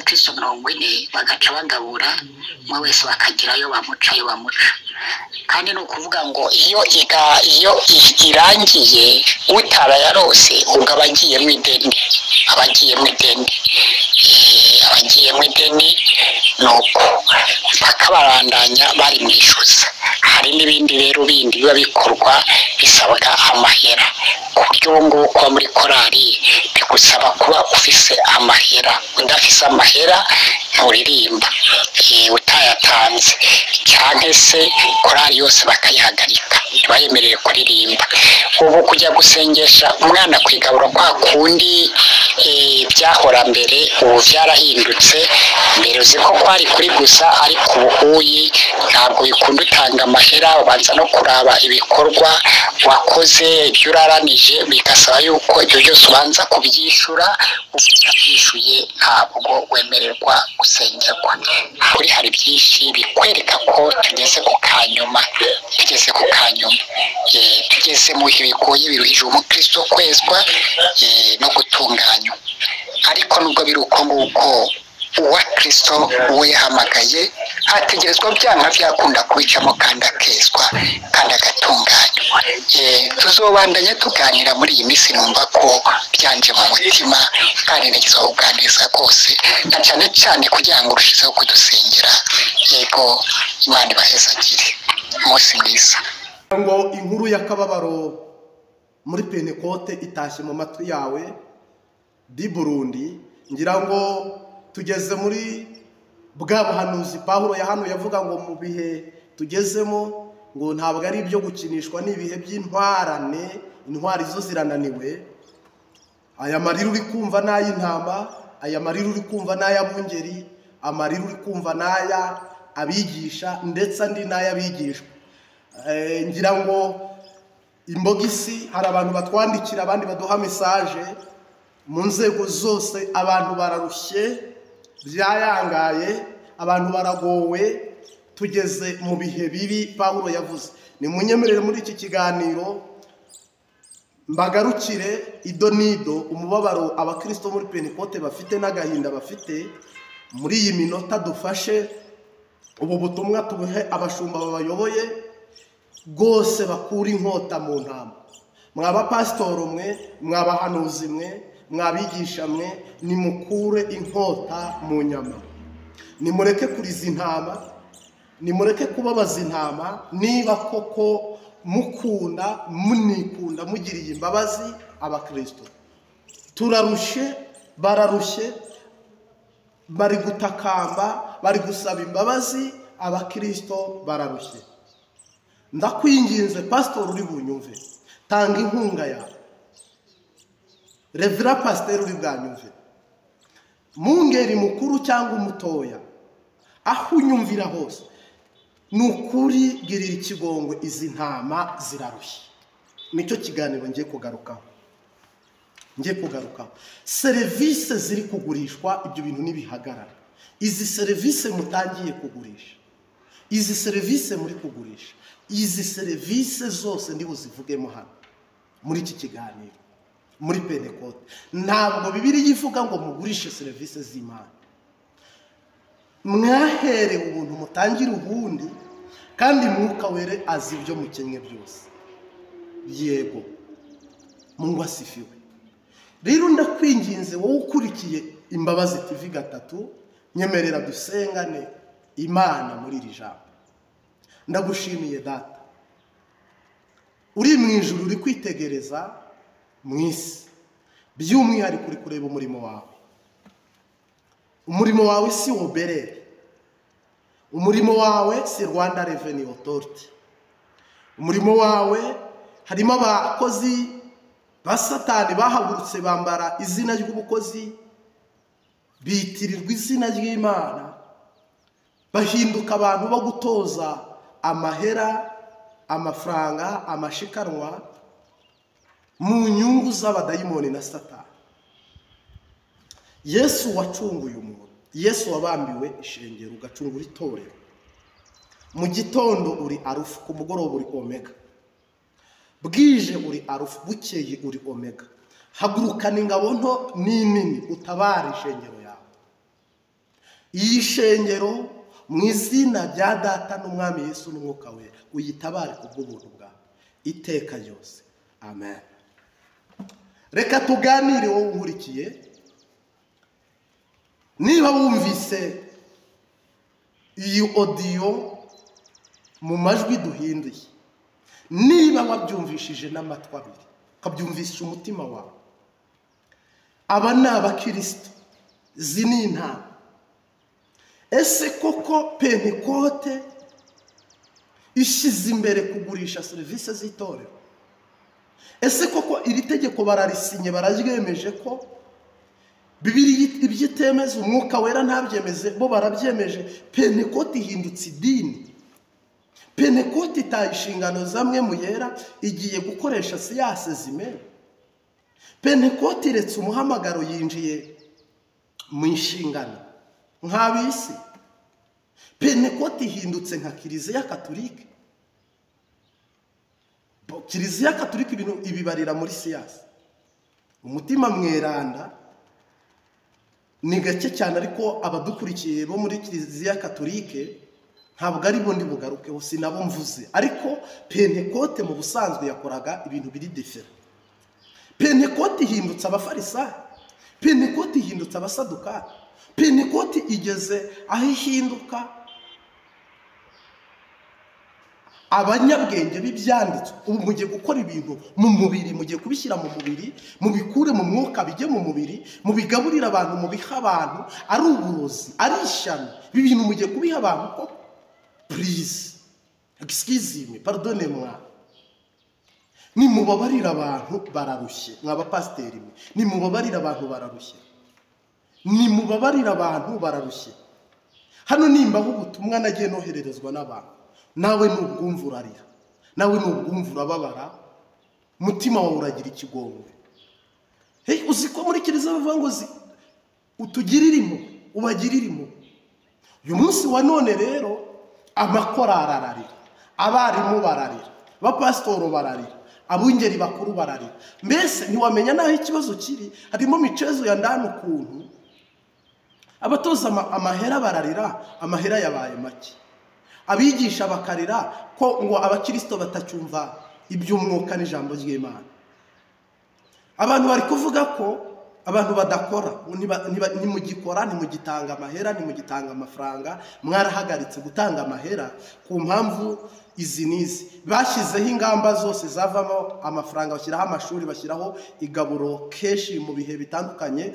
abakristo 40 bagaca bagabura, umwe wese bakagirayo bamuca ayo bamuca. Kandi ni ukuvuga ngo iyo irangiye utaba yarose, ubwo aba agiye mu ideni, aba agiye mu ideni, abagiye mu ideni, nuko bakabarandanya bari mu ishuza. Hari n'ibindi rero bindi biba bikorwa bisabwa amahera, ku buryo ubu ngubu kuba muri korali bigusaba kuba ufise amahera, udafise amahera nturirimba, utayatanze, cyangwa se korali yose bakayihagarika ntibayemerere kuririmba. Ubu kujya gusengesha umwana kwigabura kwa kundi byahora mbere, ubu byarahindutse. Mbere uzi ko kwari kuri gusa, ariko ubuhuyi ntabwo bikunda utanga amahera, ubanza no kuraba ibikorwa wakoze, ibyo uraranije, bigasaba yuko ibyo byose ubanza kubyishyura. Utabyishyuye ntabwo wemererwa gusengerwa. Kuri hari byinshi bikwereka ko tugeze ku kanyuma, tugeze ku kanyuma, tugeze mu bihe bigoye biruhije umukristo kwezwa no gutunganywa. Ariko nubwo biri uko nguko, uwa Kristo uwo yahamagaye ategerezwa byanga byakunda kubicamo kandi akezwa kandi agatunganywa. Tuzobandanya tuganira muri iyi minsi, numva ko byanje mu mutima kandi ntegereje kuganiriza rwose, na cyane cyane kugira ngo urushizeho kudusengera. Yego, Imana ibahezagire, umunsi mwiza. Ngo inkuru y'akababaro muri Pentekote itashye mu matwi yawe di Burundi. Ngira ngo tugeze muri bwa buhanuzi Pawulo yahanuye avuga ngo mu bihe tugezemo ngo ntabwo ari ibyo gukinishwa, n'ibihe by'intwarane, intwari zo zirananiwe. Aya marira uri kumva n'ay'intama, aya marira uri kumva n'ay'abungeri, amarira uri kumva n'aya abigisha, ndetse andi n'ay'abigishwa. Ngira ngo imbogisi hari abantu batwandikira, abandi baduha message mu nzego zose. Abantu bararushye, byayangaye, abantu baragowe, tugeze mu bihe bibi Pawulo yavuze. Nimunyemerere muri iki kiganiro mbagarukire ido nido umubabaro abakristo muri Pentekote bafite n'agahinda bafite. Muri iyi minota dufashe ubu butumwa tubuhe abashumba babayoboye rwose, bakura inkota mu ntama. Mwaba pasitoro mwe, mwabahanuzi mwe, mwabigisha mwe, nimukure inkota mu nyama, nimureke kuriza intama, nimureke kubabaza intama. Niba koko mukunda, munikunda, mugiriye imbabazi abakristo. Turarushe, bararushye, bari gutakamba, bari gusaba imbabazi, abakristo bararushye. Ndakwinginze pastor uri bunyumve, tanga inkunga yawe. Revera pastor uri bwanyumve, mungeri mukuru cyangwa umutoya, aho unyumvira hose, ni ukuri girira ikigongwe, izi ntama zirarushye. Nicyo kiganiro ngiye kugarukaho, ngiye kugarukaho. Serivisi ziri kugurishwa, ibyo bintu nibihagarara. Izi serivisi mutangiye kugurisha, izi serivisi muri kugurisha, izi serivisi zose ndi buzivugemo hano muri iki kiganiro muri Pentekote. Ntabwo Bibiliya ivuga ngo mugurishe serivisi z'Imana. Mwaherewe ubuntu, mutangire ubundi, kandi Mwuka Wera azi ibyo mukenye byose. Yego, Mungu asifiwe. Rero ndakwinginze wowe ukurikiye Imbabazi TV 3, nyemerera dusengane Imana muri iri jambo. Ndagushimiye Data uri mu ijuru, uri kwitegereza mu isi, by'umwihariko uri kureba umurimo wawe. Umurimo wawe si oberere, umurimo wawe si Rwanda Revenue Authority, umurimo wawe harimo abakozi ba Satani bahagurutse bambara izina ry'ubukozi, bitirirwa izina ry'Imana, bahinduka abantu bo gutoza amahera, amafaranga, amashikanwa mu nyungu z'abadayimoni na Satani. Yesu wacunguye umuntu, Yesu wabambiwe ishengero, ugacungura itorero. Mu gitondo uri arufu, ku mugoroba uri omega, bwije uri arufu, bukeye uri omega. Hagurukana ingabo nto n'inini, utabare ishengero yawe. Iyi shengero mu izina rya Data n'Umwami Yesu n'Umwuka Wera, uyitabare kubw'ubuntu bwawe iteka ryose. Amen. Reka tuganire wowe unkurikiye. Niba wumvise iyi audio mu majwi duhinduye, niba wabyumvishije n'amatwi abiri, ukabyumvisha umutima wawe, aba ni abakristo, izi ni intama. Ese koko Pentekote ishyize imbere kugurisha serivisi z'itorero? Ese koko iri tegeko bararisinye, bararyemeje ko Bibiliya ibyo itemeza, Umwuka Wera ntabyemeze, bo barabyemeje? Pentekote ihindutse idini. Pentekote itaye inshingano zamwe mu yera, igiye gukoresha siyase zimena. Pentekote iretse umuhamagaro, yinjiye mu nshingano nk'ab'isi. Pentekote ihindutse nka Kiliziya Katolike. Kiliziya Katolike ibintu ibibarira muri siyasi. Umutima mweranda ni gake cyane, ariko abadukurikiye bo muri Kiliziya Katolike ntabwo ari bo ndi bugarukeho, sinabo mvuze. Ariko Pentekote mu busanzwe yakoraga ibintu biri difera. Pentekote ihindutse abafarisayo, Pentekote ihindutse abasadukayo, Pentekote igeze aho ihinduka abanyabwenge b'ibyanditswe. Ubu mugiye gukora ibintu mu mubiri, mugiye kubishyira mu mubiri, mubikure mu mwuka bijye mu mubiri, mubigaburire abantu, mubiha abantu, ari uburozi, ari ishyano. Ibi bintu mugiye kubiha abantu ko please, excuse me, pardonnez-moi. Nimubabarira abantu bararushye, mw'abapasiteri mwe, nimubabarira abantu bararushye, nimubabarira abantu bararushye. Hano nimbaho ubutumwa nagiye nohererezwa n'abantu, nawe nubwumva urarira, nawe nubwumva urababara, mutima wawe uragira ikigongwe. Hey, uzi ko muri kiliziya bavuga ngo utugirire impuhwe, ubagirire impuhwe. Uyu munsi wa none rero amakorali ararira, abarimu bararira, abapasitoro bararira, abungeri bakuru bararira. Mbese ntiwamenya n'aho ikibazo kiri. Harimo micezo ya ndani ukuntu abatoza amahera bararira, amahera yabaye make. Abigisha bakarira ko ngo abakirisito batacyumva iby'umwuka n'ijambo ry'Imana. Abantu bari kuvuga ko abantu badakora, ntimugikora, ntimugitanga amahera, ntimugitanga amafaranga, mwarahagaritse gutanga amahera ku mpamvu izi n'izi. Bashyizeho ingamba zose zavamo amafaranga, bashyiraho amashuri, bashyiraho igaburo kenshi mu bihe bitandukanye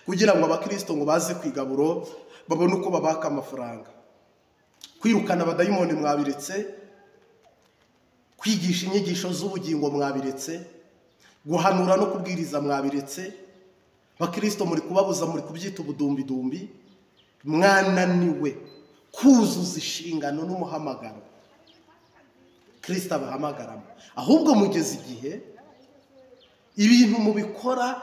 kugira ngo abakirisito ngo baze ku igaburo babone uko babaka amafaranga. Kwirukana abadayimoni mwabiretse, kwigisha inyigisho z'ubugingo mwabiretse, guhanura no kubwiriza mwabiretse. Bakristo muri kubabuza, muri kubyita ubudumbidumbi. Mwananiwe kuzuza inshingano n'umuhamagaro Kristo abahamagaramo. Ahubwo mugeze igihe ibintu mubikora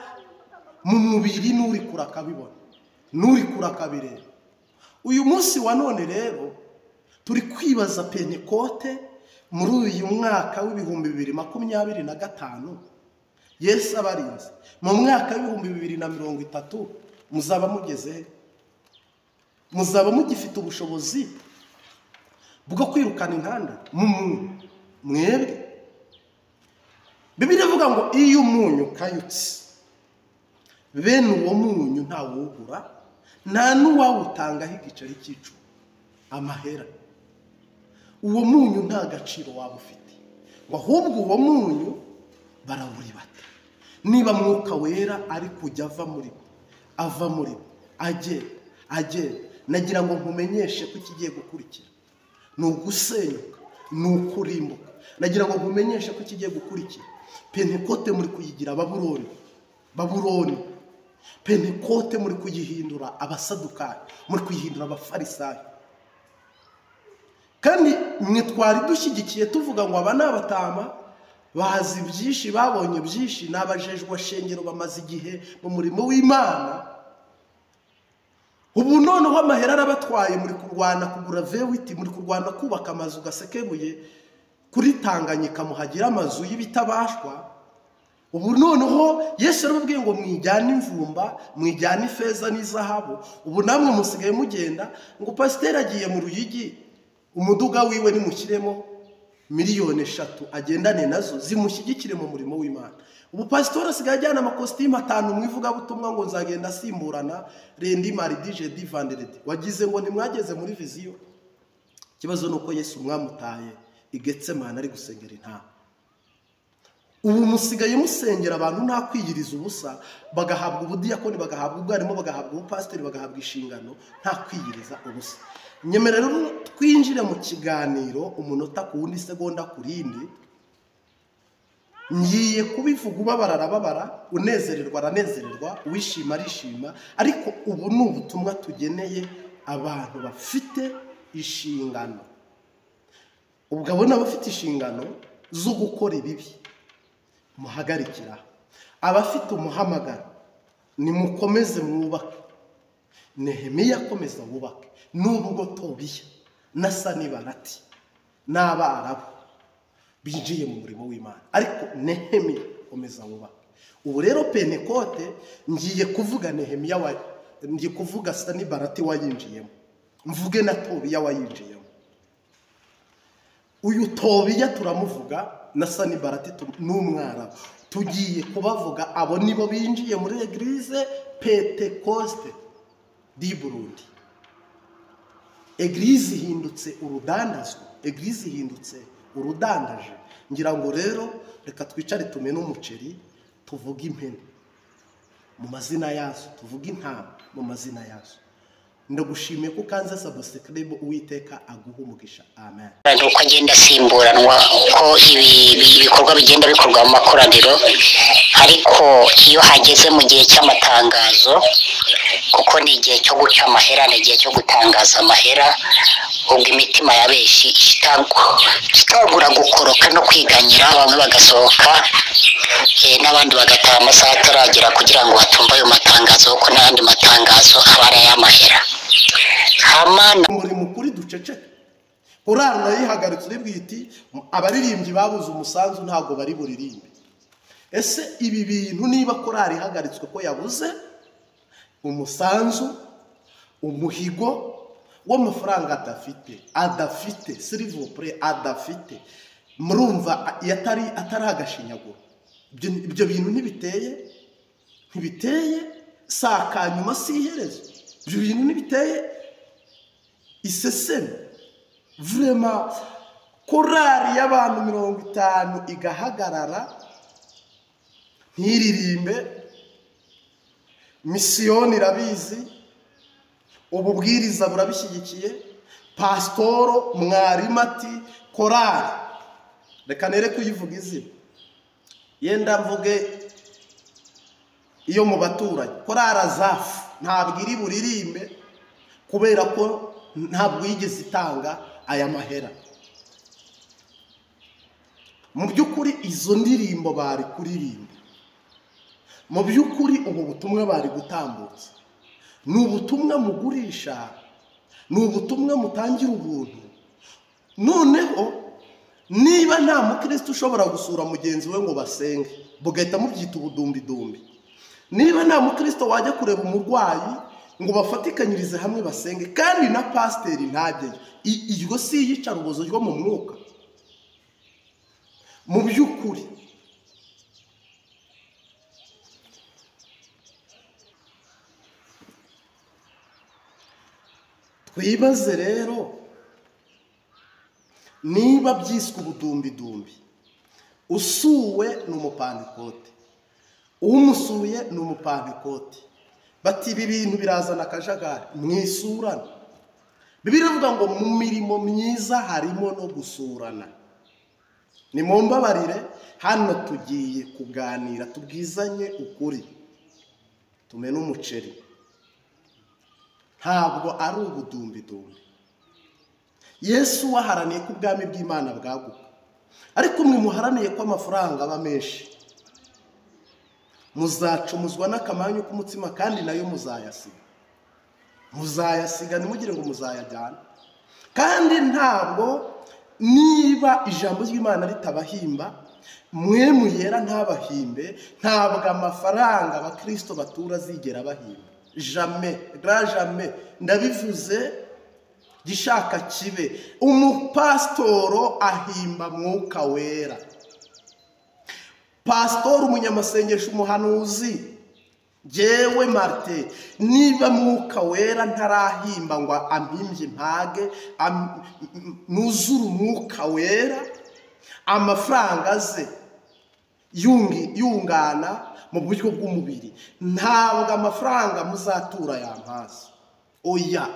mu mubiri, n'uri kure akabibona, n'uri kure akabireba. Uyu munsi wa none rero turi kwibaza Pentekote muri uyu mwaka w'2025, Yesu abarinze. Mu mwaka w'2030 muzaba mugeze, muzaba mugifite ubushobozi bwo kwirukana inkanda mu muntu mwebwe. Bibiliya ivuga ngo iyo umunyu ukayutse, bene uwo munyu ntawugura, nta n'uwawutangaho igiceri cy'icumi amahera. Uwo munyu nta gaciro waba ufite, ngo ahubwo uwo munyu barawuribata. Niba Mwuka Wera ari kujya ava muri bo, ava muri bo, agenda agenda, nagira ngo nkumenyeshe ko ikigiye gukurikira ni ugusenyuka, ni ukurimbuka. Nagira ngo nkumenyeshe ko ikigiye gukurikira, Pentekote muri kuyigira Babuloni, Babuloni. Pentekote muri kuyihindura abasadukayo, muri kuyihindura abafarisayo. Kandi mwe twari dushyigikiye tuvuga ngo aba ni abatama bazi byinshi, babonye byinshi, n'abajejwe shengero bamaze igihe mu murimo w'Imana. Ubu noneho amahera arabatwaye, muri kurwana kugura vewiti, muri kurwana kubaka amazu gasekebuye kuri Tanganyika, muhagira amazu y'ibitabashwa. Ubu noneho Yesu yarababwiye ngo mwijyane imvumba, mwijyane ifeza n'izahabu. Ubu namwe musigaye mugenda ngo pasiteri agiye mu Ruyigi, umuduga wiwe nimushyiremo 3 miliyoni agendane nazo zimushyigikire mu murimo w'Imana. Ubu pasitori asigaye ajyana amakositimu 5 mu ivugabutumwa ngo nzagenda asimburana lundi, mardi, jeudi, vendredi. Wagize ngo ntimwageze muri vision. Ikibazo ni uko Yesu mwamutaye i Getsemani ari gusengera intama. Ubu musigaye musengera abantu nta kwiyiriza ubusa, bagahabwa ubudiyakoni, bagahabwa ubwarimu, bagahabwa ubupasiteri, bagahabwa inshingano nta kwiyiriza ubusa. Nyemerera rero twinjire mu kiganiro umunota ku wundi, segonda ku rindi. Ngiye kubivuga, ubabara arababara, unezererwa aranezererwa, uwishima arishima, ariko ubu ni ubutumwa tugeneye abantu bafite inshingano. Ubwo abo ni abafite inshingano zo gukora ibibi, muhagarikira. Abafite umuhamagaro, nimukomeze mwubake. Nehemiya akomeza wubake, nubwo Tobiya na Sanibarati n'Abarabu binjiye mu murimo w'Imana, ariko Nehemiya komeza wubake. Ubu rero Pentekote ngiye kuvuga Nehemiya wa, ngiye kuvuga Sanibarati wayinjiyemo, mvuge na Tobiya wayinjiyemo. Uyu Tobiya turamuvuga na Sanibarati n'Umwarabu tugiye kubavuga. Abo nibo binjiye muri Église Pentecôte du Burundi. Église ihindutse urudandazwa, église ihindutse urudandaje. Ngira ngo rero reka twicare tumene umuceri, tuvuge impene mu mazina yazo, tuvuge intama mu mazina yazo. Ndagushimiye ko ukanze subscribe. Uwiteka aguha umugisha. Amen. Uko agenda asimburanwa, uko ibi bikorwa bigenda bikorwa mu makoraniro, ariko iyo hageze mu gihe cy'amatangazo, kuko ni igihe cyo guca amahera, ni igihe cyo gutangaza amahera, ubwo imitima ya benshi itangura gukoroka no kwiganyira, bamwe bagasohoka n'abandi bagataha amasaha ataragera kugira ngo batumve ayo matangazo, kuko n'ayandi matangazo aba ari ay'amahera. Hama Umurimo ukuri duceceke. Korali urayihagaritse, uribwira iti abaririmbyi babuze umusanzu, ntabwo bari buririmbe. Ese ibi bintu, niba korali ihagaritswe ko yabuze umusanzu, umuhigo w'amafaranga adafite, s'il vous plaît, adafite, murumva iyo atari agashinyaguro? Ibyo bintu ntibiteye si akanyuma, si iherezo. Ibyo bintu ntibiteye iseseme vraiment? Korali y'abantu 50 igahagarara ntiririmbe, misiyoni irabizi, ububwiriza burabishyigikiye, pasitoro mwarimu ati korali, reka nere kuyivuga izina, yenda mvuge iyo mu baturanyi, korali Azafu ntabwo iri buririmbe kubera ko ntabwo yigeze itanga aya mahera. Mu by'ukuri izo ndirimbo bari kuririmba, mu by'ukuri ubu butumwa bari gutambutsa, ni ubutumwa mugurisha, ni ubutumwa mutangira ubuntu. Noneho niba nta mukristo ushobora gusura mugenzi we ngo basenge, bugahita mubyita ubudumbidumbi, niba nta mukristo wajya kureba umurwayi ngo bafatikanyirize hamwe basenge, kandi na pasiteri ntajyeyo, iryo si iyicarubozo ryo mu mwuka? Mu by'ukuri twibaze rero, niba byiswe ubudumbidumbi, usuwe ni umupantekote, umusuye ni umupantekote, bati ibi bintu birazana akajagari mwisurana. Bibiliya ivuga ngo mu mirimo myiza harimo no gusurana. Ni mu mbabarire, hano tugiye kuganira tubwizanye ukuri, tumene umuceri. Ntabwo ari ubudumbidumbi. Yesu waharaniye ko ubwami bw'Imana bwaguka, ariko mwe muharaniye ko amafaranga aba menshi. Muzacumuzwa n'akamanyu k'umutsima, kandi nayo muzayasiga, muzayasiga, ntimugire ngo muzayajyana. Kandi ntabwo niba ijambo ry'Imana ritabahimba. Mpwemu Yera ntabahimbe, ntabwo amafaranga abakristo batura azigera bahimba. Jamais, grand jamais. Ndabivuze gishaka kibe. Umupasitoro ahimba Mwuka Wera. Pasitoro, umunyamasengesho, umuhanuzi, jyewe Martin, niba Mwuka Wera ntarahimba ngo ampimbye mpage nuzure Umwuka Wera, amafaranga aze yungana mu buryo bw'umubiri, ntabwo amafaranga muzatura yampaza. Oya.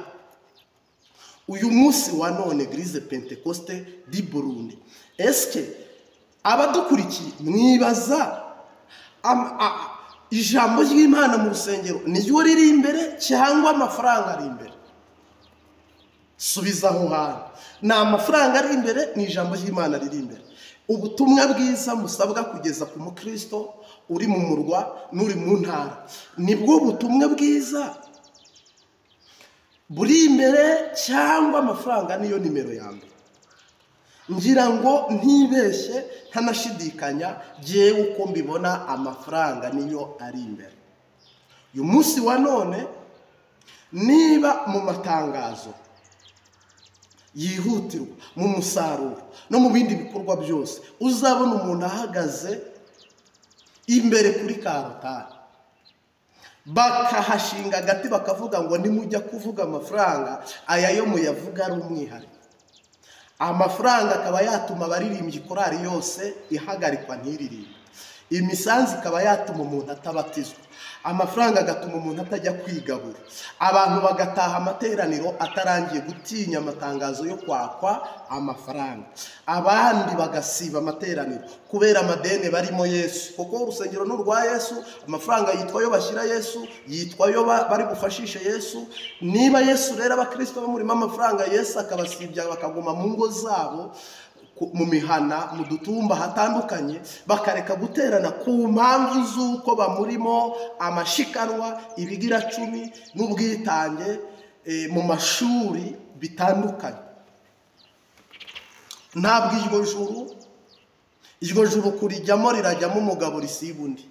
Uyu munsi wa none Eglise Pentecoste di Burundi, eske abadukurikiye mwibaza ijambo ry'Imana mu rusengero niryo riri imbere cyangwa amafaranga ari imbere? Subiza aho hantu. Ni amafaranga ari imbere, ni ijambo ry'Imana riri imbere? Ubutumwa bwiza musabwa kugeza ku mukristo uri mu murwa n'uri mu ntara, nibwo butumwa bwiza buri imbere cyangwa amafaranga niyo nimero ya mbere? Ngira ngo ntibeshye, ntanashidikanya, jyewe uko mbibona amafaranga niyo ari imbere. Uyu munsi wa none niba mu matangazo yihutirwa, mu musaruro no mu bindi bikorwa byose, uzabona umuntu ahagaze imbere kuri karotari, bakahashinga agati bakavuga ngo nimujya kuvuga amafaranga aya yo muyavuga ari umwihariko. Amafaranga akaba yatuma abaririmbyi korari yose ihagarikwa ntiririmbe. Imisanzu ikaba yatuma umuntu atabatizwa. Amafaranga agatuma umuntu atajya kwigabura. Abantu bagataha amateraniro atarangiye gutinya amatangazo yo kwakwa amafaranga. Abandi bagasiba amateraniro kubera amadene barimo Yesu. Kuko urusengero ni urwa Yesu, amafaranga yitwa yo bashyira Yesu, yitwa yo bari bufashishe Yesu. Niba Yesu rero abakristo bamurimo amafaranga, Yesu akabasibya bakaguma mu ngo zabo, mu mihana, mu dutumba hatandukanye, bakareka guterana ku mpamvu z'uko bamurimo amashikanwa, ibigira cumi n'ubwitange mu mashuri bitandukanye. Ntabwo iryo juru kurijyamo rirajyamo umugabo risiba undi.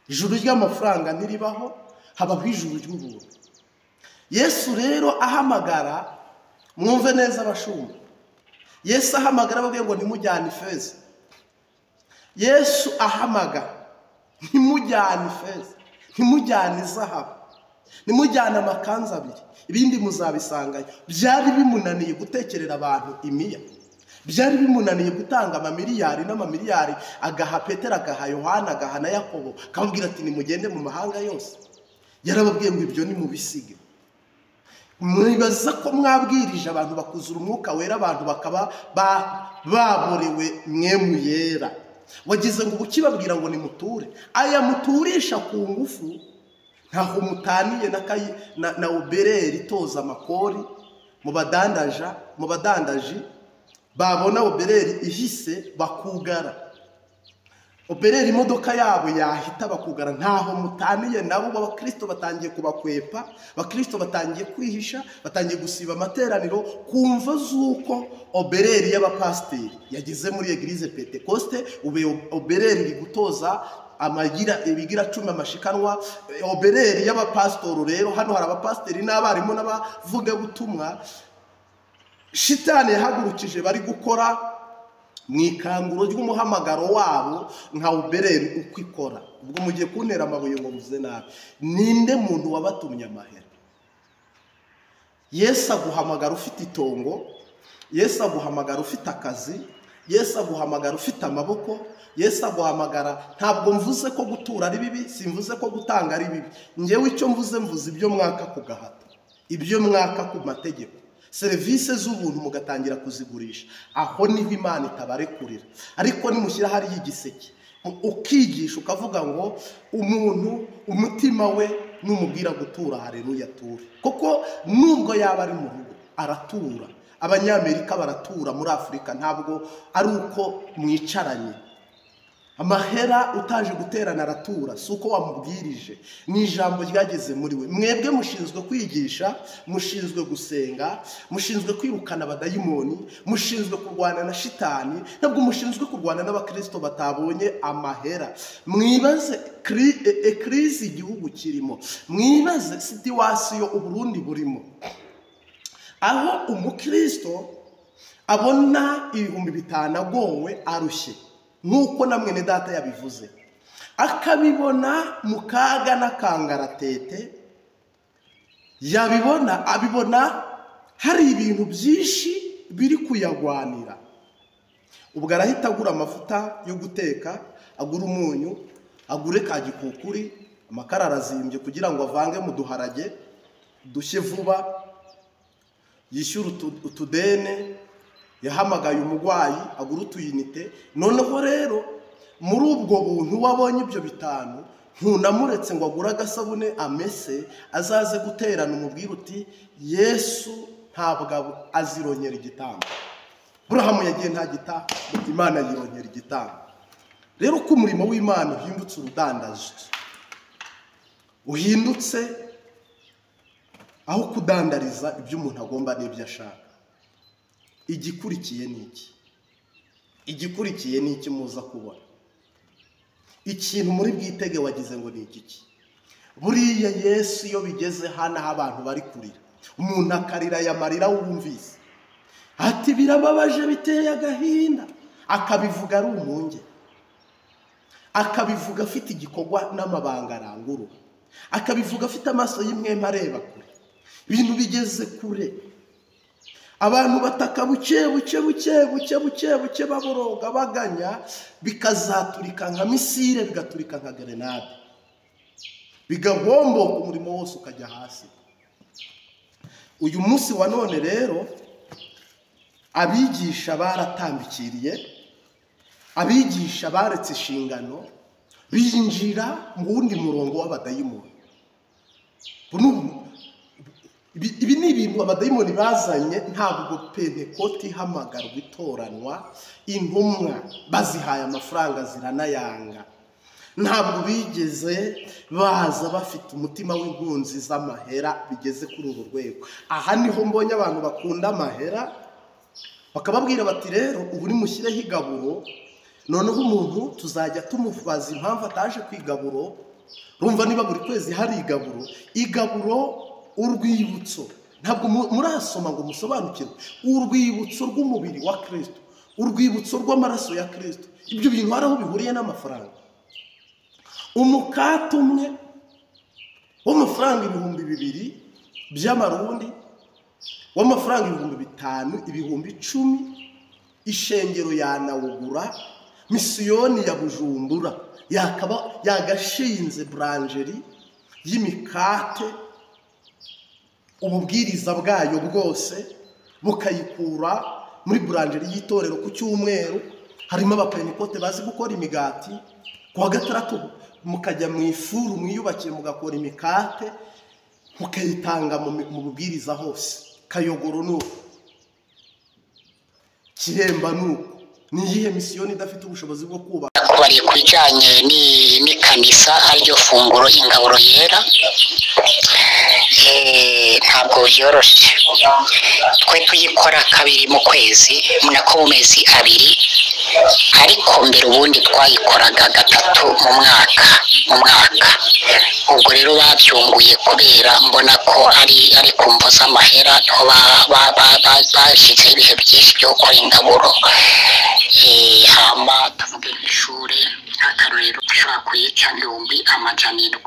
Ijuru ry'amafaranga ntiribaho, habaho ijuru ry'ubuntu. Yesu rero ahamagara, mwumve neza abashumba, Yesu ahamagara ababwiye ngo ntimujyane ifeza. Yesu ahamagara ntimujyane ifeza, ntimujyane izahabu, ntimujyane amakanzu abiri, ibindi muzabisangayo. Byari bimunaniye gutekerera abantu imiya, byari bimunaniye gutanga amamiliyari n'amamiliyari, agaha Petero, agaha Yohana, agaha na Yakobo, akababwira ati nimugende mu mahanga yose. Yarababwiye ngo ibyo nimubisige. Mwibaza ko mwabwirije abantu bakuzura Umwuka Wera, abantu bakaba baborewe Mpwemu Yera. Wagize ngo ukibabwira ngo nimuture, aya muturisha ku ngufu ntaho mutaniye na obereri itoza amakori mu badandaja, mu badandaji babona obereri ihise bakugara. Obereri imodoka yabo yahita bakugara, ntaho mutaniye nabo. Abakristo batangiye kubakwepa, abakristo batangiye kwihisha, batangiye gusiba amateraniro kumva z'uko obereri y'abapasiteri yageze muri Eglise Pentecoste. Ube obereri iri gutoza amagira ibigira cumi amashikanwa. Obereri y'abapasitoro rero, hano hari abapasiteri n'abarimu n'abavugabutumwa shitani yahagurukije bari gukora mu ikanguro ry'umuhamagaro wabo nka obereri uko ikora. Ubwo mugiye kuntera amabuye ngo muze nabi. Ninde muntu wabatumye amahera? Yesu aguhamagara ufite itongo, Yesu aguhamagara ufite akazi, Yesu aguhamagara ufite amaboko, Yesu aguhamagara. Ntabwo mvuze ko gutura ari bibi, simvuze ko gutanga ari bibi. Njyewe icyo mvuze ibyo mwaka ku gahato, ibyo mwaka ku mategeko. Serivisi z'ubuntu mugatangira kuzigurisha, aho niho Imana itabarekurira. Ariko nimushyira hariya igiseke ukigisha ukavuga ngo umuntu umutima we numubwira gutura, haleluya, ature. Kuko nubwo yaba ari mu rugo aratura. Abanyamerika baratura, muri Afurika ntabwo ari uko mwicaranye. Amahera utaje guterana aratura, si uko wamubwirije, ni ijambo ryageze muri we. Mwebwe mushinzwe kwigisha, mushinzwe gusenga, mushinzwe kwirukana abadayimoni, mushinzwe kurwana na shitani, ntabwo mushinzwe kurwana n'abakristo batabonye amahera. Mwibaze crise igihugu kirimo, mwibaze situation Uburundi burimo, aho umukristo abona 5000 agowe arushye, nk'uko na mwene data yabivuze, akabibona mu kaga n'akangaratete, yabibona abibona hari ibintu byinshi biri kuyagwanira. Ubwo arahita agura amavuta yo guteka, agura umunyu, agure ka gikukuri, amakara arazimbye kugira ngo avange mu duharage dushye vuba, yishyure utudene, yahamagaye umugwayi agura utuyinite. Noneho rero muri ubwo buntu wabonye ibyo 5, ntunamuretse ngo agure agasabune amese, azaze guterana umubwira uti Yesu ntabwo azironyera igitambo. Burahamu yagiye nta gitambo, Imana yironyera igitambo. Rero ko umurimo w'Imana uhindutse urudandazo, uhindutse aho kudandariza ibyo umuntu agomba n'ibyo ashaka. Igikurikiye ni iki? Igikurikiye ni iki muza kubona? Ikintu muri bwitege wagize ngo ni iki? Buriya Yesu iyo bigeze hano aho abantu bari kurira, umuntu akarira aya marira wumvise ati birababaje biteye agahinda, akabivuga ari umunge, akabivuga afite igikorwa n'amabanga arangurura, akabivuga afite amaso y'imwema areba kure, ibintu bigeze kure. Abantu bataka buke buke buke buke buke buke, baboroga baganya, bikazaturika nka misile, bigaturika nka grenade, bigahomboka, umurimo wose ukajya hasi. Uyu munsi wa none rero abigisha baratambikiriye, abigisha baretse inshingano, binjira mu wundi murongo w'abadayimoni. Ibi ni ibintu abadayimoni bazanye. Ntabwo Pentekoti ihamagarwa itoranwa, intumwa bazihaye amafaranga ziranayanga. Ntabwo bigeze baza bafite umutima w'inkunzi z'amahera bigeze kuri uru rwego. Aha niho mbonye abantu bakunda amahera, bakababwira bati rero ubu nimushyireho igaburo, noneho umuntu tuzajya tumubaza impamvu ataje ku igaburo. Rumva niba buri kwezi hari igaburo, igaburo urwibutso, ntabwo murasoma ngo musobanukirwe urwibutso rw'umubiri wa Kristo, urwibutso rw'amaraso ya Kristo. Ibyo bintu hari aho bihuriye n'amafaranga. Umukate umwe w'amafaranga 2000 by'amarundi, w'amafaranga 5000, 10,000, ishengero yanawugura. Misiyoni ya Bujumbura yakaba yagashinze boulangerie y'imikate, ububwiriza bwayo bwose bukayikura muri boulangerie y'itorero ku cyumweru. Harimo abapentekote bazi gukora imigati, ku wa gatandatu mukajya mu ifuru mwiyubakiye mugakora imikate mukayitanga mu bubwiriza hose. Kayogoro nuko, Kiremba nuko. Ni iyihe misiyoni idafite ubushobozi bwo kubaka? Bari ku bijyanye n'ikanisa ariryo funguro ingaburo yera, ntabwo byoroshye. Twe tuyikora kabiri mu kwezi, nako mu mezi abiri, ariko mbere ubundi twayikoraga 3 mu mwaka. Ubwo rero babyunguye kubera mbona ko ari ku mvo z'amahera, niho bashyizeho ibihe byinshi byo gukora ingaburo. Hama tuvuge nk'ishuri nk'akarorero ushobora kuyica 700,000,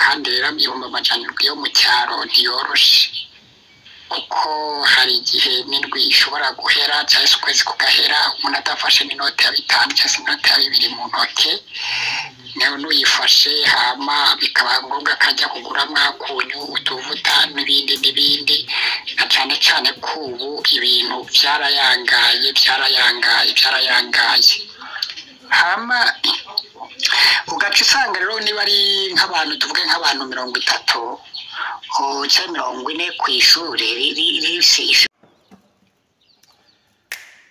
kandi rero 700,000 yo mu cyaro ntiyoroshe, kuko hari igihe n'indwi ishobora guhera cyangwa se ukwezi kugahera umuntu adafashe n'inoti ya 5 cyangwa se inoti ya 2 mu ntoke, nawe n'uyifashe hama bikaba ngombwa ko ajya kuguramo akunyu, utuvuta n'ibindi n'ibindi, na cyane cyane ko ubu ibintu byarayangaye byarayangaye byarayangaye. Hama ugaca usanga rero niba ari nk'abantu tuvuge nk'abantu 30 cyangwa 40 ku ishuri.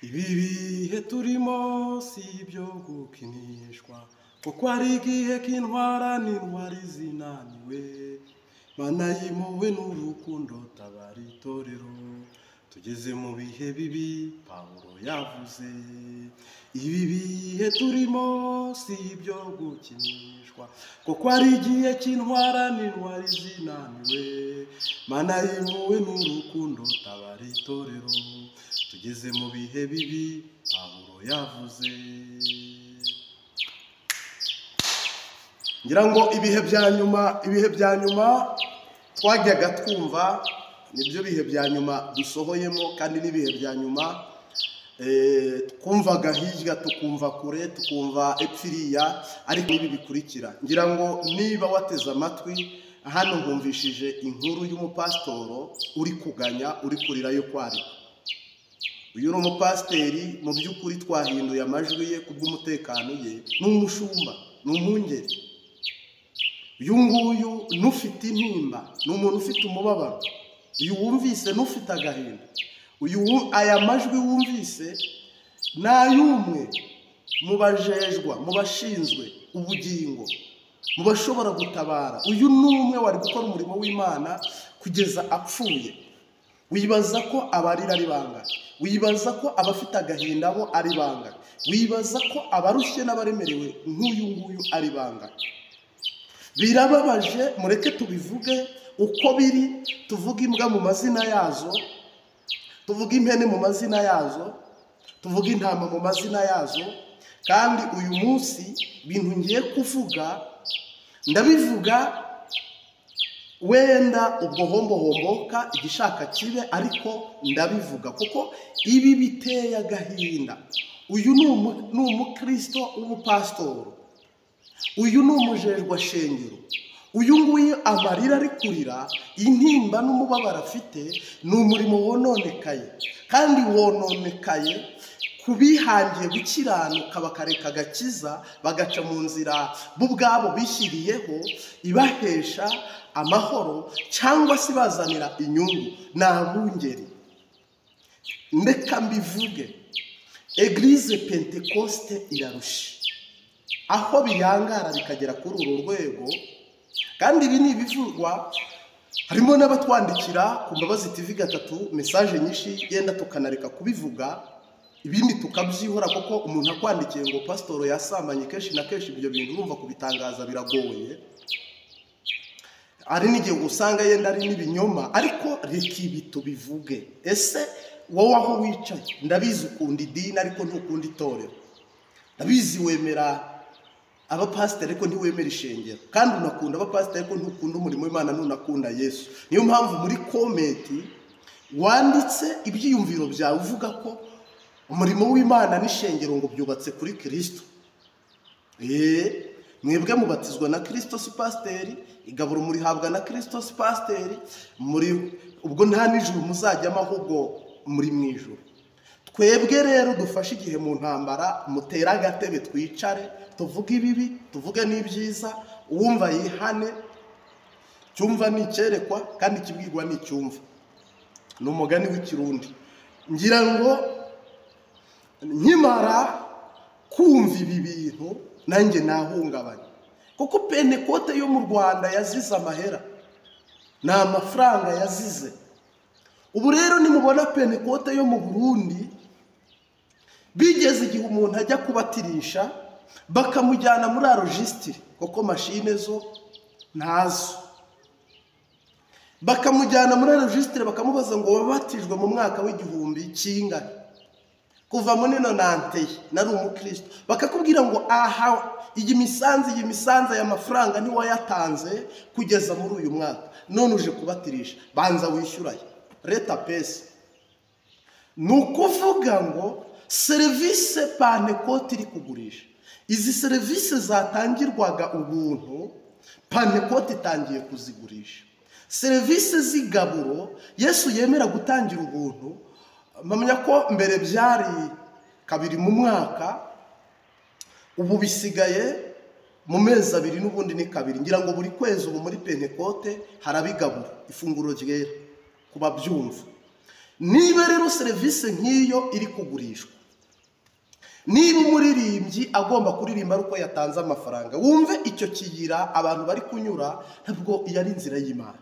Ibi bihe turimo si ibyo gukinishwa, kuko ari igihe k'intwara n'intwari zinaniwe. Mana y'impuhwe n'urukundo, tabara itorero, tugeze mu bihe bibi Pawulo yavuze. Ibi bihe turimo si ibyo gukinishwa, kuko ari igihe cy'intwara n'intwari zinaniwe. Mana y'impuhwe n'urukundo, tabara itorero, tugeze mu bihe bibi Pawulo yavuze. Ngira ngo ibihe bya nyuma, ibihe bya nyuma twajyaga twumva nibyo bihe bya nyuma dusohoyemo, kandi n'ibihe bya nyuma twumvaga hirya, tukumva kure, tukumva epfiriya, ariko n'ibi bikurikira. Ngira ngo niba wateze amatwi hano, nkumvishije inkuru y'umupasitoro uri kuganya, uri kurira yo kwarika. Uyu ni umupasiteri, mu by'ukuri twahinduye amajwi ye kubw'umutekano ye, ni umushumba, ni umwungeri. Uyu nguyu n'ufite intimba, ni umuntu ufite umubabaro. Uyu wumvise n'ufite agahinda. Uyu aya majwi wumvise ni ay'umwe mu bajejwa, mu bashinzwe ubugingo, mu bashobora gutabara. Uyu ni umwe wari gukora umurimo w'Imana kugeza apfuye. Wibaza ko abarira ari bangahe? Wibaza ko abafite agahinda bo ari bangahe? Wibaza ko abarushye n'abaremerewe nk'uyu nguyu ari bangahe? Birababaje, mureke tubivuge uko biri, tuvuge imbwa mu mazina yazo, tuvuge impene mu mazina yazo, tuvuge intama mu mazina yazo. Kandi uyu munsi ibintu ngiye kuvuga ndabivuga wenda ubwo hombohomboka igishaka kibe, ariko ndabivuga kuko ibi biteye agahinda. Uyu ni umukristo w'umupasitoro, uyu ni umujejwa shengero, uyu nguyu amarira ari kurira, intimba n'umubabaro afite, ni umurimo wononekaye, kandi wononekaye kubihangiye gukiranuka bakareka agakiza, bagaca mu nzira bo ubwabo bishyiriyeho ibahesha amahoro cyangwa se ibazanira inyungu. Ni abungeri. Ndeka mbivuge, Eglise Pentecoste irarusha aho biyangara bikagera kuri uru rwego. Kandi ibi ni ibivugwa, harimo n'abatwandikira ku Mbabazi TV 3 message nyinshi, yenda tukanareka kubivuga, ibindi tukabyihora, kuko umuntu akwandikiye ngo pasitoro yasambanye kenshi na kenshi, ibyo bintu urumva kubitangaza biragoye. Ari n'igihe usanga yenda ari n'ibinyoma, ariko reka ibi tubivuge. Ese wowe aho wicaye, ndabizi ukunda idini ariko ntukunda itorero, ndabizi wemera abapasiteri ariko ntiwemera ishengero, kandi unakunda abapasiteri ariko ntukunda umurimo w'Imana, ntunakunda Yesu. Niyo mpamvu muri komenti wanditse ibyiyumviro byawe uvuga ko umurimo w'Imana n'ishengero ngo byubatse kuri Kristo. Mwebwe mubatizwa na Kristo si pasiteri, igaburo murihabwa na Kristo si pasiteri, muri ubwo nta n'ijuru muzajyamo, ahubwo muri mu ijuru. Twebwe rero dufashe igihe mu ntambara, mutera agatebe twicare, tuvuge ibibi, tuvuge n'ibyiza, uwumva yihane, cyumva ni icyerekwa kandi ikibwirwa ni icyumva. Ni umugani w'ikirundi. Ngira ngo nkimara kumva ibi bintu nanjye nahungabanye, kuko Pentekote yo mu Rwanda yazize amahera, ni amafaranga yazize. Ubu rero nimubona Pentekote yo mu Burundi, bigeze igihe umuntu ajya kubatirisha bakamujyana muri arojisitiri, kuko mashine zo ntazo, bakamujyana muri arojisitiri bakamubaza ngo wabatijwe mu mwaka w'igihumbi kingahe, kuva muri nonanteye nari umukristo, bakakubwira ngo aha iyi misanzu aya mafaranga ntiwayatanze kugeza muri uyu mwaka, none uje kubatirisha, banza wishyuraye leta pesi. Ni ukuvuga ngo serivisi Pentekote iri kugurisha, izi serivisi zatangirwaga ubuntu, Pentekote itangiye kuzigurisha. Serivisi z'igaburo Yesu yemera gutangira ubuntu, mpamya ko mbere byari kabiri mu mwaka, ubu bisigaye mu mezi abiri, n'ubundi ni kabiri. Ngira ngo buri kwezi ubu muri Pentekote harabigabura ifunguro ryera kubabyumva. Niba rero serivisi nk'iyo iri kugurishwa, Niba umuririmbyi agomba kuririmba ari uko yatanze amafaranga, wumve icyo kiyira abantu bari kunyura, ntabwo iyo ari inzira y'Imana.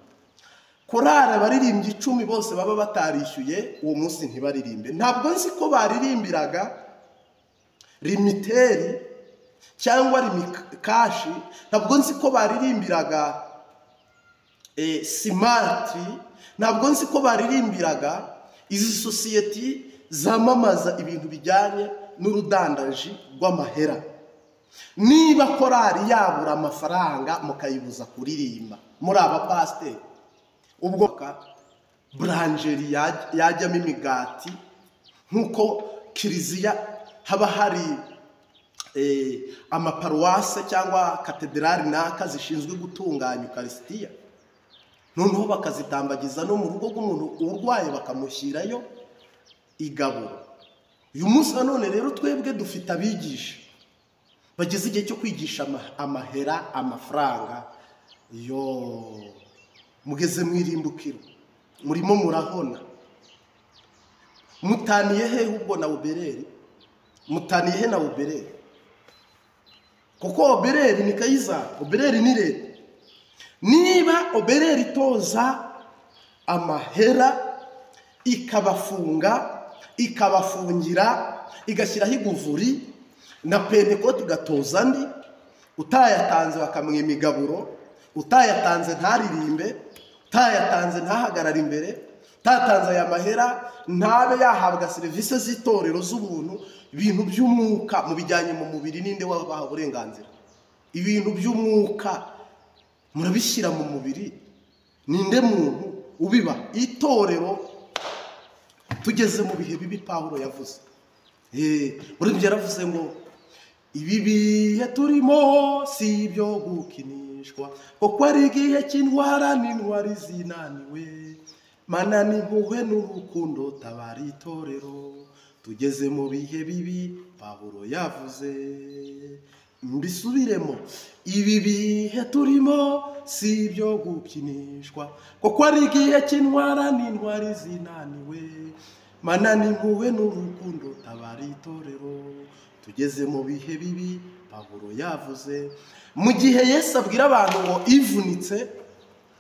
Korari abaririmbyi 10 bose baba batarishyuye uwo munsi ntibaririmbe. Ntabwo nzi ko baririmbiraga limiteri cyangwa limikashi, ntabwo nzi ko baririmbiraga simati, ntabwo nzi ko baririmbiraga izi sosiyete zamamaza ibintu bijyanye n'urudandaji rw'amahera. Niba korari yabura amafaranga mukayibuza kuririmba muri abapasiteri, ubwo buranjeri yajyamo imigati, nk'uko kiliziya haba hari amaparuwase cyangwa katedrali naka zishinzwe gutunganya ukarisitiya, noneho bakazitambagiza no mu rugo rw'umuntu urwaye bakamushyirayo igaburo. Uyu munsi nanone rero twebwe dufite abigisha bageze igihe cyo kwigisha amahera, amafaranga. Yo mugeze mwirimbukiro, murimo murahona. Mutaniye he ubwo na Obereri? Mutaniye he na Obereri? Kuko Obereri ni Kayizari, Obereri ni leta. Niba Obereri itoza amahera ikabafunga, ikabafungira, igashyiraho iguvuri na Pentekote igatoza andi, utayatanze bakamwima imigaburo, utayatanze ntaririmbe, utayatanze ntahagarara imbere, utayatanze aya mahera ntabe yahabwa serivisi z'itorero z'ubuntu. Ibintu by'umwuka mu bijyanye mu mubiri ninde wabaha uburenganzira? Ibintu by'umwuka murabishyira mu mubiri, ninde muntu ubiba? Itorero tugeze mu bihe bibi Pawulo yavuze. Muri ibyo yaravuze ngo ibi bihe turimo si ibyo gukinishwa, kuko ari igihe cy'indwara n'intwari zinaniwe. Mana n'impuhwe n'urukundo tabara itorero, tugeze mu bihe bibi Pawulo yavuze. Mbisubiremo, ibi bihe turimo si ibyo gukinishwa, kuko ari igihe cy'intwara n'intwari zinaniwe. Mana n'impuhwe n'urukundo tabara itorero, tugeze mu bihe bibi Pawulo yavuze. Mu gihe Yesu abwira abantu ngo ivunitse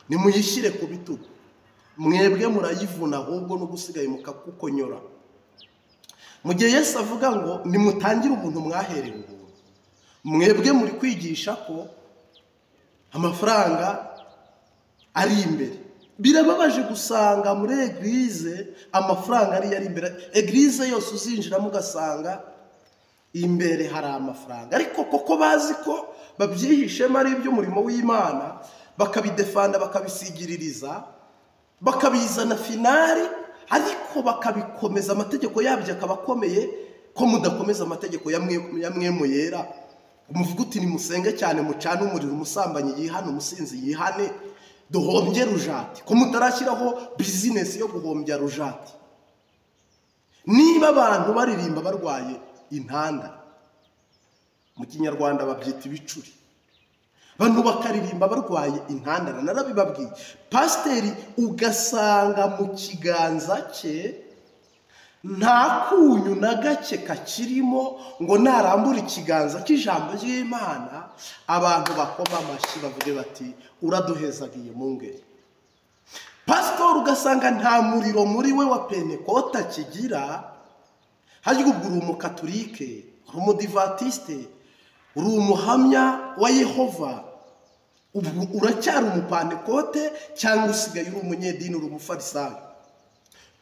nimuyishyire ku bitugu, mwebwe murayivuna ahubwo n'ugusigaye mukakukonyora. Mu gihe Yesu avuga ngo nimutangire ubuntu mwaherewe ubuntu, mwebwe muri kwigisha ko amafaranga ari imbere. Birababaje gusanga muri eglise amafaranga ari yari imbere. Eglise yose uzinjiramo ugasanga imbere hari amafaranga, ariko koko bazi ko babyihishemo ari iby'umurimo w'Imana, bakabidefanda, bakabisigiririza, bakabizana finari, ariko bakabikomeza amategeko yabyo akaba akomeye. Ko mudakomeza amategeko ya mwemu yera, muvuga uti nimusenge cyane, mucane umuriro, umusambanyi yihane, umusinzi yihane, duhombye rujati. Ko mutarashyiraho bizinesi yo guhombya rujati. Niba abantu baririmba barwaye intanda, mu kinyarwanda babyita ibicuri, abantu bakaririmba barwaye intandara, narabibabwiye. Pasiteri ugasanga mu kiganza cye nta kunyu na gake kakirimo, ngo narambura ikiganza cy'ijambo ry'Imana abantu bakoma amashyi bavuge bati uraduhezagiye mungeri. Pasitori ugasanga nta muriro muri we wa Pentekote akigira. Harya ubwo uri umukatolike, uri umudivatiste, uri umuhamya wa Yehova, ubu uracyari umupantekote cyangwa usigaye uri umunyedini, uri umufarisayo?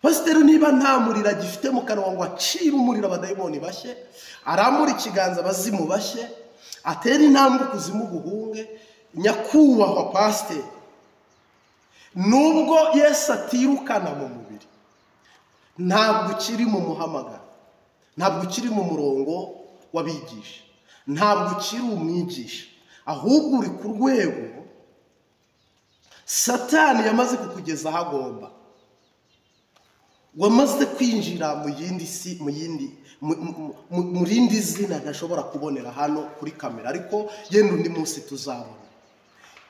Pasiteri niba nta muriro agifite mu kanwa ngo acire umuriro abadayimoni bashye, arambure ikiganza abazimu bashye, atere intambwe ukuzimu guhunge, nyakubahwa pasiteri, nubwo Yesu atirukana mu mubiri, ntabwo ukiri mu muhamagaro, ntabwo ukiri mu murongo w'abigisha, ntabwo ukiri umwigisha, ahubwo uri ku rwego Satani yamaze kukugeza aho agomba. Wamaze kwinjira mu yindi si, mu yindi mu rindi zina ntashobora kubonera hano kuri kamera, ariko yenda undi munsi tuzabona.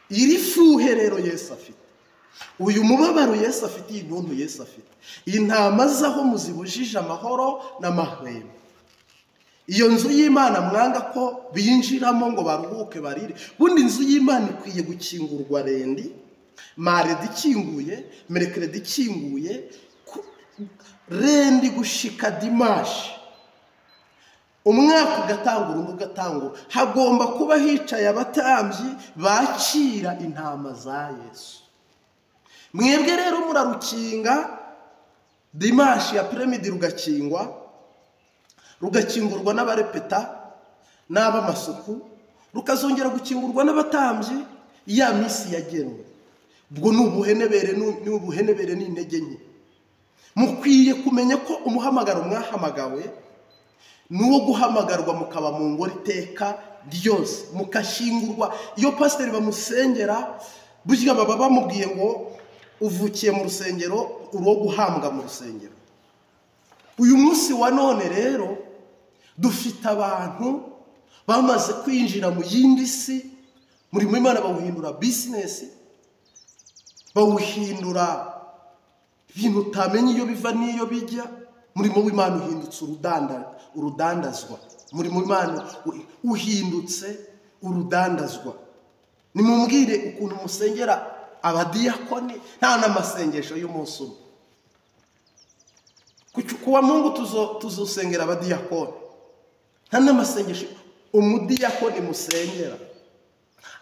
Iri fuhe rero Yesu afite, uyu mubabaro Yesu afite, iyi ntuntu Yesu afite, intama zaho muzibujije amahoro n'amahwemo. Iyo nzu y'Imana mwanga ko binjiramo ngo baruhuke barire. Bundi inzu y'Imana ikwiye gukingurwa lundi, mardi ikinguye, mercredi ikinguye, lundi gushika dimanche. Umwaka ugatangura undi ugatangura, hagomba kuba hicaye abatambyi bakira intama za Yesu. Mwebwe rero murarukinga dimanche ya après-midi, rugakingwa, rugakingurwa n'abarepeta n'ab'amasuku, rukazongera gukingurwa n'abatambyi ya minsi yagenwe. Ubwo ni ubuhenebere, ni ubuhenebere n'intege nke. Mukwiye kumenya ko umuhamagaro mwahamagawe ni uwo guhamagarwa mukaba mu ngoro iteka ryose, mukashingurwa. Iyo pasiteri bamusengera, burya baba bamubwiye ngo uvukiye mu rusengero, uri uwo guhambwa mu rusengero. Uyu munsi wa none rero dufite abantu bamaze kwinjira mu yindi si, umurimo w'Imana bawuhindura bizinesi, bawuhindura ibintu utamenya iyo biva n'iyo bijya. Umurimo w'Imana uhindutse urudandazwa. Umurimo w'Imana uhindutse urudandazwa. Nimumbwire ukuntu musengera abadiyakoni nta n'amasengesho y'umunsi umwe. Kuwa Mungu tuzosengera abadiyakoni nta n'amasengesho. Umudiyakoni musengera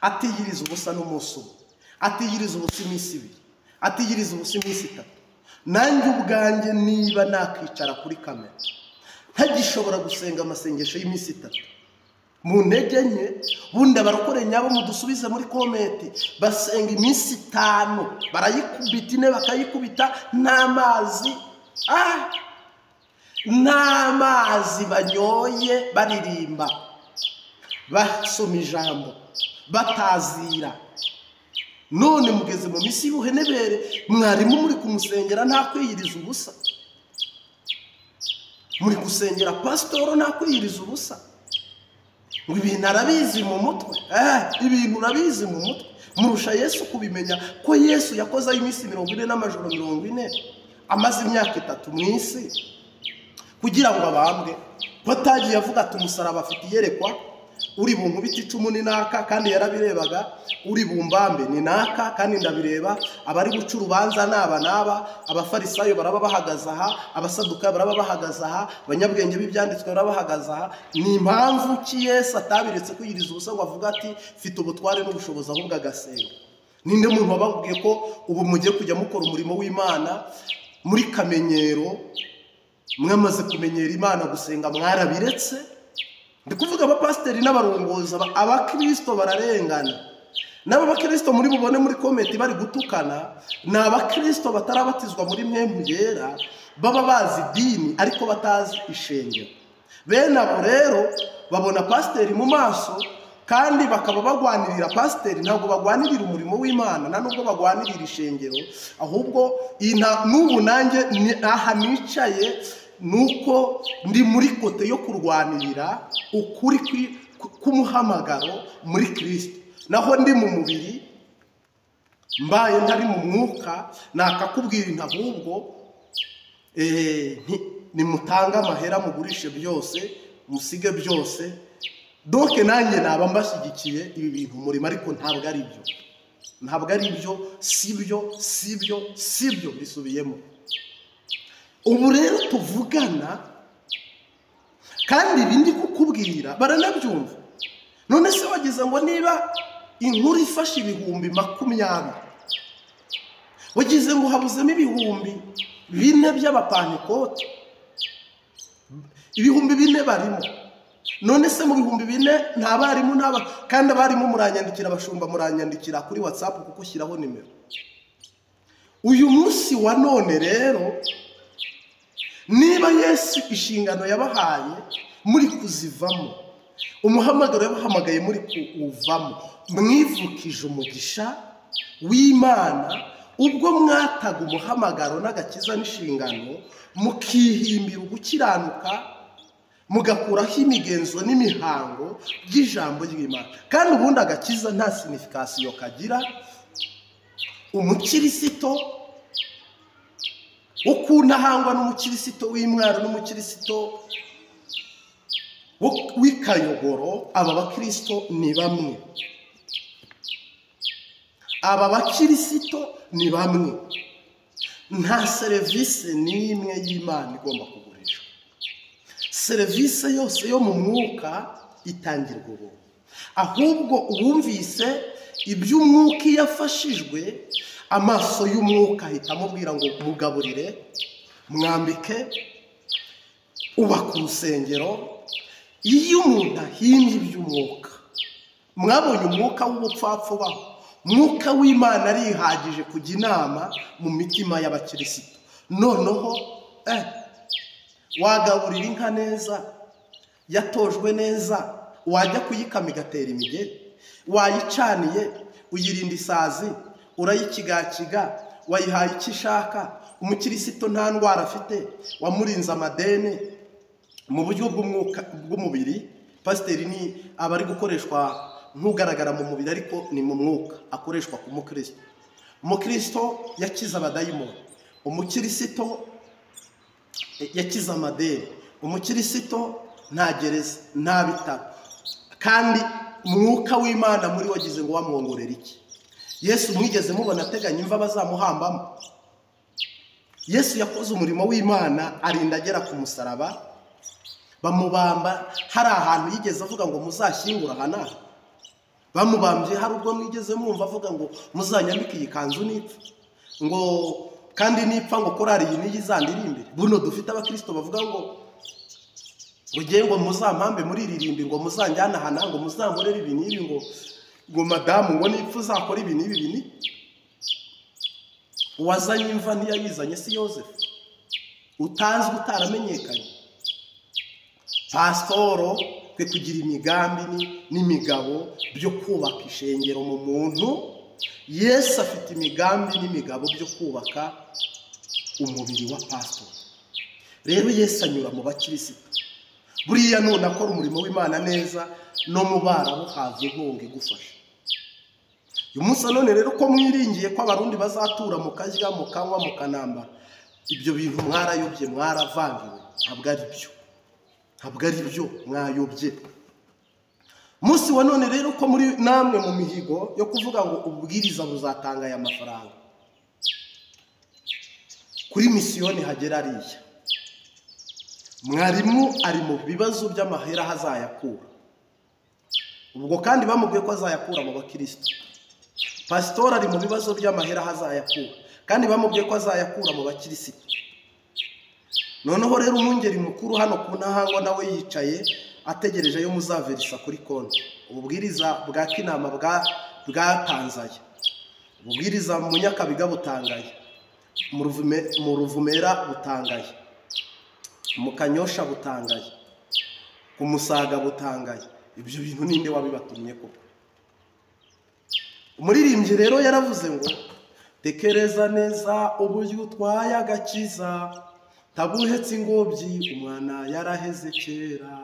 atiyiriza ubusa n'umunsi umwe, atiyiriza ubusa iminsi ibiri, atiyiriza ubusa iminsi itatu. Nanjye ubwanjye niba nakicara kuri kamera ntagishobora gusenga amasengesho y'iminsi itatu mu ntege nke, bundi abarokore nyabo mudusubize muri comment, basenga iminsi 5, barayikubita ine, bakayikubita n'amazi, n'amazi banyoye, baririmba, basoma ijambo, batazira. None mugeze mu minsi y'ubuhenebere, mwarimu muri kumusengera nta kwiyiriza ubusa, muri gusengera pasitoro nta kwiyiriza ubusa, ngo ibintu arabizi mu mutwe. Ibintu urabizi mu mutwe murusha Yesu kubimenya, ko Yesu yakoze iminsi 40 n'amajoro 40 amaze imyaka 3 mu isi kugira ngo abambwe. Ko atagiye avuga ati umusaraba afite iyerekwa, uri bunkubite icumu ni naka, kandi yarabirebaga, uri bumbambe ni naka, kandi ndabireba, abari guca urubanza naba naba, abafarisayo baraba bahagaze aha, abasadukayo baraba bahagaze aha, abanyabwenge b'ibyanditswe baraba bahagaze aha. Ni impamvu ki Yesu atabiretse kwiyiriza ubusa ngo avuga ati mfite ubutware n'ubushobozi, ahubwo agasenga? Ninde muntu wababwiye ko ubu mugiye kujya mukora umurimo w'Imana muri kamenyero, mwamaze kumenyera Imana gusenga mwarabiretse? Ndi kuvuga abapasiteri n'abarongozi, abakristo bararengana. N'abo bakristo muri bubone muri comment bari gutukana, ni abakristo batarabatizwa muri mwempu yera, baba bazi idini ariko batazi ishengero. Bene abo rero babona pasiteri mu maso kandi bakaba bagwanirira pasiteri, ntabwo bagwanirira umurimo w'Imana, nta nubwo bagwanirira ishengero, ahubwo n'ubu nanjye aha nicaye nuko ndi muri kote yo kurwanirira ukuri k'umuhamagaro muri Kristo. Naho ndi mu mubiri mbaye ntari mu mwuka, nakakubwira nti ahubwo nimutanga amahera mugurishe byose, musige byose, donc nanjye naba mbashyigikiye ibi bintu murimo, ariko ntabwo ari byo, ntabwo ari byo, si byo, si byo, si byo, bisubiyemo. Ubu rero tuvugana kandi ibi ndi kukubwira baranabyumva. None se wagize ngo niba inkuru ifashe 20,000, wagize ngo habuzemo 4,000 by'abapantekote, 4,000 barimo. None se mu 4,000 nta barimu ntaba, kandi abarimu muranyandikira, abashumba muranyandikira kuri WhatsApp kuko shyiraho nimero. Uyu munsi wa none rero niba Yesu inshingano yabahaye muri kuzivamo, umuhamagaro yabahamagaye muri kuwuvamo, mwivukije umugisha w'Imana ubwo mwataga umuhamagaro n'agakiza n'inshingano, mukihimbira ugukiranuka, mugakuraho imigenzo n'imihango by'ijambo ry'Imana. Kandi ubundi agakiza nta signification kagira. Umukirisito wo kuntahangwa n'umukirisito w'imwaro n'umukirisito w'ikayogoro, aba bakristo ni bamwe, aba bakirisito ni bamwe. Nta serivisi n'imwe y'Imana igomba kugurishwa. Serivisi yose yo mu mwuka itangirwa ubuntu. Ahubwo uwumvise iby'umwuka iyo afashijwe, amaso y'umwuka ahita amubwira ngo mugaburire, mwambike, ubaka urusengero. Iyo umuntu ahimbye iby'umwuka, mwabonye umwuka w'ubupfapfa ubaho. Mwuka w'Imana arihagije kujya inama mu mitima y'abakirisitu. Noneho wagaburira inka neza, yatojwe neza, wajya kuyikama igatera imigeri, wayicaniye uyirinda isazi, urayikigakiga, wayihaye icyo ishaka. Umukirisito nta ndwara afite, wamurinze amadeni mu buryo bw'umwuka bw'umubiri. Pasiteri ni aba ari gukoreshwa nk'ugaragara mu mubiri, ariko ni mu mwuka akoreshwa ku mukristo. Umukristo yakize abadayimoni, umukirisito yakize amadeni, umukirisito nta gereza, nta bitaro, kandi umwuka w'Imana muri wagize ngo wamwongorera iki? Yesu mwigeze mubona ateganya imva bazamuhambamo? Yesu yakoze umurimo w'Imana arinda agera ku musaraba, bamubamba. Hari ahantu yigeze avuga ngo muzashyingura aha n'aha? Bamubambye hari ubwo mwigeze mwumva avuga ngo muzanyambike iyi kanzu nipfa, ngo kandi nipfa ngo korari iyi niyi izandirimbire? Buno dufite abakristo bavuga ngo ugiye ngo muzampambe muri iririmbi, ngo muzanjyane aha n'aha, ngo muzankorere ibi n'ibi, ngo madamu ngo nipfa uzakora ibi n'ibi ibi. Uwazanye imva ntiyayizanye si Yosefu utazwi, utaramenyekanye. Pasitoro twe kugira imigambi n'imigabo byo kubaka ishengero mu muntu. Yesu afite imigambi n'imigabo byo kubaka umubiri wa pasitoro. Rero Yesu anyura mu bakirisitu. Buriya none akora umurimo w'Imana neza, no mu Barabu haza inkunga igufasha. Uyu munsi none rero ko mwiringiye ko abarundi bazatura mukarya, mukanywa, mukanambara, ibyo bintu mwarayobye, mwaravangiwe. Ntabwo ari byo, ntabwo ari byo, mwayobye. Munsi wa none rero ko muri namwe mu mihigo yo kuvuga ngo ububwiriza buzatanga aya mafaranga kuri misiyoni hagera ariya, mwarimu ari mu bibazo by'amahera azayakura. Ubwo kandi bamubwiye ko azayakura mu bakristo. Pasitori ari mu bibazo by'amahera azayakura, kandi bamubwiye ko azayakura mu bakirisitu. Noneho rero umwungeri mukuru hano ku Ntahangwa nawe yicaye ategereje yo muzaverisa kuri konti. Ububwiriza bwa Kinama bwatanzaye, ububwiriza mu Nyakabiga butangaye, mu Ruvumera butangaye, mu Kanyosha butangaye, ku Musaga butangaye. Ibyo bintu ninde wabibatumye koko? Umuririmbyi rero yaravuze ngo tekereza neza uburyo utwaye agakiza, tabuhetse ingobyi umwana yaraheze kera.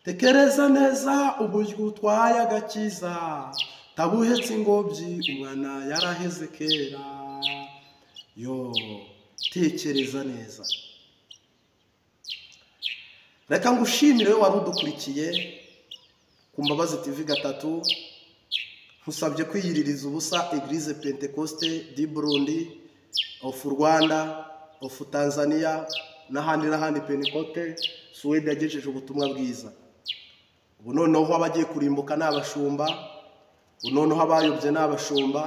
Tekereza neza uburyo utwaye agakiza, tabuhetse ingobyi umwana yaraheze kera. Yo, tekereza neza. Reka ngushimire wari udukurikiye ku Mbabazi TV 3. Nkusabye kwiyiririza ubusa Eglise Pentecoste di Burundi, of Rwanda, of Tanzania n'ahandi n'ahandi. Pentecoste Suwede yagejeje ubutumwa bwiza. Ubu noneho abagiye kurimbuka ni abashumba, ubu noneho abayobye ni abashumba,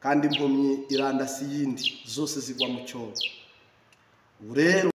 kandi impumyi irandasi yindi zose zigwa mu cyobo. Ubu rero